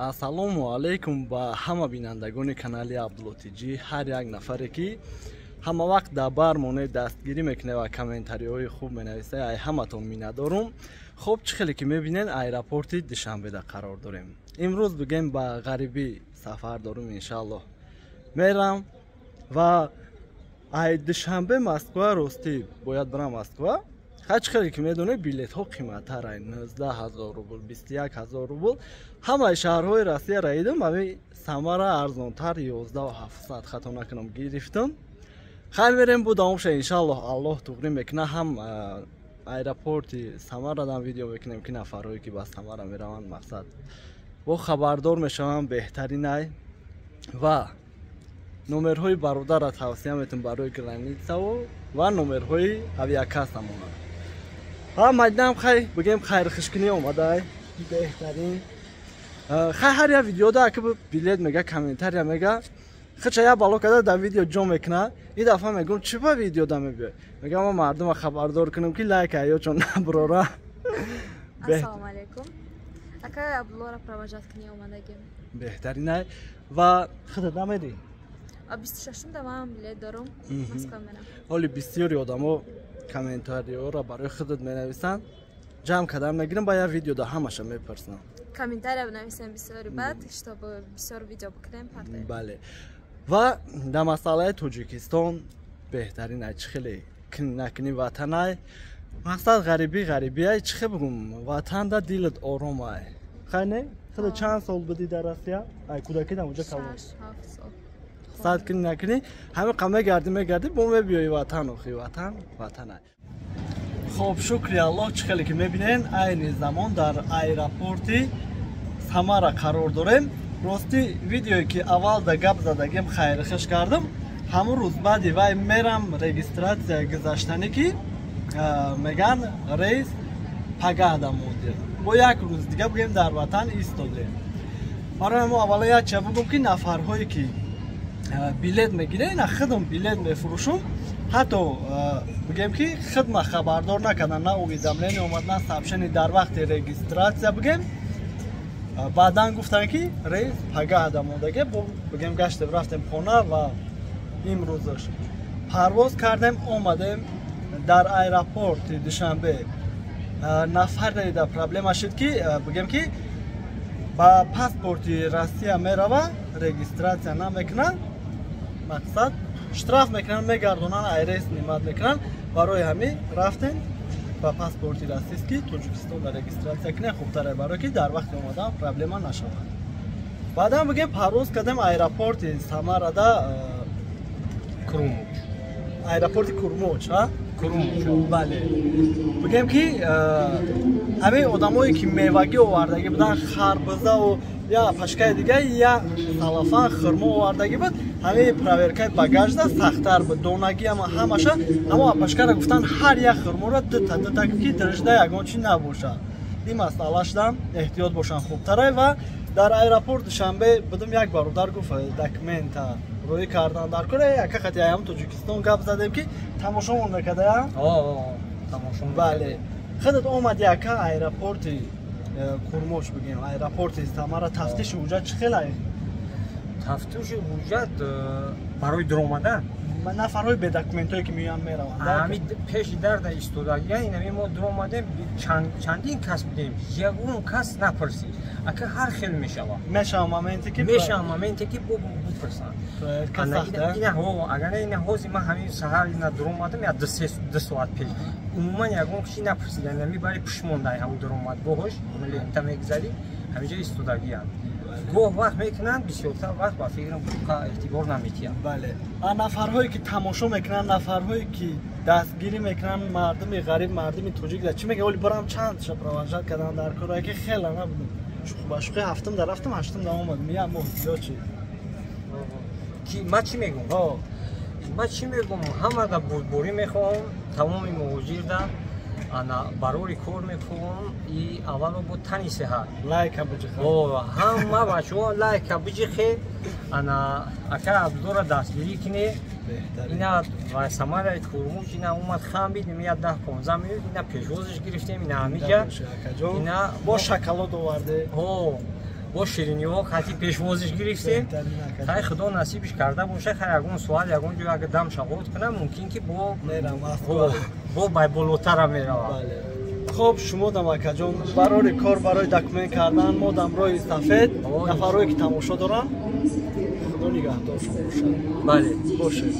Ассалому алайкум ба ҳама бинандагони канали Абдулло ТЖ. Ҳар як нафаре ки ҳама вақт дар бар монед, дастгирӣ мекунед ва комментариҳои хуб менависед, ай ҳаматон миннатдорум. Хоб, чӣ хеле ки мебинед, аэропорти Душанбеда қарор дорем. Имрӯз бигем, ба ғарибӣ сафар дорум, иншааллоҳ мерам ва ай Душанбе Москва. Ростӣ, бояд барам Москва. Ҳар чӣ хеле ки медонед, билетҳо қиматтар, ай 19 000 рубл, 21 000 рубл. Ҳамаи шаҳрҳои Россия раидам, ами Самара арзонтар, 11 700, хато накунам, гирифтам. Хайр, мерем, бу давом ша, иншааллоҳ. Аллоҳ туғрӣ мекуна. Ҳам аэропорти Самарадам видео мекунем, ки нафарҳое ки ба Самара мераванд, мақсад, бо хабардор мешаванд, беҳтаринай. Ва номерҳои бародарра тавсия метум барои границаву ва номерҳои авиакассамона. Ҳа, мадинам, хай, бигем, хайрхушкунӣ омадай, беҳтарин. Хай, ҳар як видеода аки билет мега, комментария мега, хича як бало када дар видео ҷо мекуна. Ин дафъа мегӯм, чӣ ба видеода мебиёй? Мегам, ма мардума хабардор кунам, ки лайк аё чон наброра. Ассалому алайкум. Акай Абдуллоро провожать кунӣ омадагим. Беҳтаринай. Ва худат намедӣ? А 26 да ман билет дорум, Москва мерам. Ҳоли бисёри одамо комментариҳоро барои худат менависанд, ҷамъ кардан мегирам, ба як видеода ҳамаша мепурсам. Комментария бинависем бисёри, баъд чтобы бисёр видео бикунем парте. Бале. Ва дар масъалаи Тоҷикистон, беҳтарин ай, чӣ хеле кунӣ накунӣ, ватанай. Мақсад, ғарибӣ ғарибиай, чӣ хел бигум, ватанда дилат оромай. Хай, не, худат чанд сол будӣ дар Россия? Ай кӯдакӣ дар онҷо калон. 6-7 сол. Сад кунӣ накунӣ, ҳамин қа мегардӣ, мегардӣ, бо мебиёи ватан. Охи, ватан ватанай. Хоб, шукри Аллоҳ, чӣ хеле ки мебинен, айни замон дар аэропорти Самара қарор дорем. Ростӣ, видеое ки аввал да гап задагим, хайрхиш кардам, ҳамун рӯз баъди вай мерам регистрация гузаштанӣ, ки меган, рейс пагаҳда мондем, бо як рӯз дига, бигем, дар ватан истодем. Барои мо аввала як чия бугум, ки нафарҳое ки билет мегирем, ина худам билет мефурӯшум, ҳатто бигем, ки хидма хабардор накардан, на уведомление омад, на сообщение дар вақти регистрация. Бигем, баъдан гуфтанд, ки рейс пагаҳда мондаге. Бо, бигем, гаштем, рафтем хона ва имрӯзаш парвоз кардем, омадем. Дар аэропорти Душанбе нафаре да проблема шуд, ки, бигем, ки ба паспорти Россия мерава, регистрация намекунанд, мақсад, штраф мекунанд, мегардонанд, ай рейс снимать мекунанд. Барои ҳамин рафтем, ба паспорти российский Тоҷикистон дар регистрация кунем, хубтаре, барое ки дар вақти омадан проблема нашавад. Баъдан, бигем, парвоз кардем аэропорти Самарада. Курмуч. Аэропорти Курмуч, а? Курмуч. Бале. Бигем, ки ҳамин одамое ки мевагӣ овардагӣ буданд, харбузаву я пашкаи дига, я салафан, хурмо овардагӣ буд, ҳамин проверкаи багажда сахттар буд. Донагӣ ама ҳамаша ҳамо пашкара гуфтанд, ҳар як хурморо дута дута, ки дирижда ягон чи набошад. Ин масъалашдам эҳтиёт бошанд, хубтарай. Ва дар аэропорт Душанбе будум, як бародар гуфт, документа рӯӣ кардан дар кора. Яка хати аям Тоҷикистон гап задем, ки тамошомон мекардаям. Тамошо. Бале, худат омади, яка, аэропорти Курмош, бигем, аэропорти Самара, тафтиши ҳуҷҷат чӣ хелай? Тафтиши ҳуҷҷат барои дуромадан? Нафарҳои бедокументое ки меоянд, мераванд. Ҳами пеши дарда истодагия, инами мо дуромадем, чандин кас будем, ягон кас напурсид. Ака, ҳар хел мешавад. Мешава моменте ки мешава моменте, ки бупурсанд. Агар ина ҳози ман ҳамин саҳар ина дуромадам, я 2 соат пеш, умуман ягон киши напурсид. Ами бари пушмондай ҳамун дуромадгоҳош лента мегузарӣ, ҳаминҷо истодагиянд, гоҳ вақт мекунанд, бисёртар вақт, ба фикрам, эътибор наметиҳанд. Бале, а нафарҳое ки тамошо мекунанд, нафарҳое ки дастгирӣ мекунанд, мардуми ғариб, мардуми тоҷик чӣ мега? Оли барам чанд ша провожать кардан дар кора, ки хела набудем, ба шӯхи ҳафтум да рафтам, ҳаштум да омадем, як моҳ зиёд чи. Ма чӣ мегӯм? Ма чӣ мегӯм? Ҳамада бурдборӣ мехоҳам, тамоми муҳоҷирда ана барори кор мехоҳам. И аввало бо тани сеҳат. Лайка биҷихе. Ҳама бачаҳо лайка биҷихе, ана ака Абдуллоро дастгирӣ кине. Ина ва Самараи Курмуч ина омад, хамбид, я 10-15 минут ина пешвозиш гирифтем, ина ҳамиҷа. Ина бо шоколад оварде. Бо шириниҳо хати пешвозиш гирифтем. Хай, худо насибиш карда боша, хай, ягон соат, ягон ҷо агар дам шағот кунам, мумкин ки бо бай болотара меравад. Хоб, шумо дам, акаҷон, барори кор, барои документ кардан, мо дам роҳи сафед. Нафарое ки тамошо доранд, худо нигаҳдор шумо бошад. Бале. Бошед.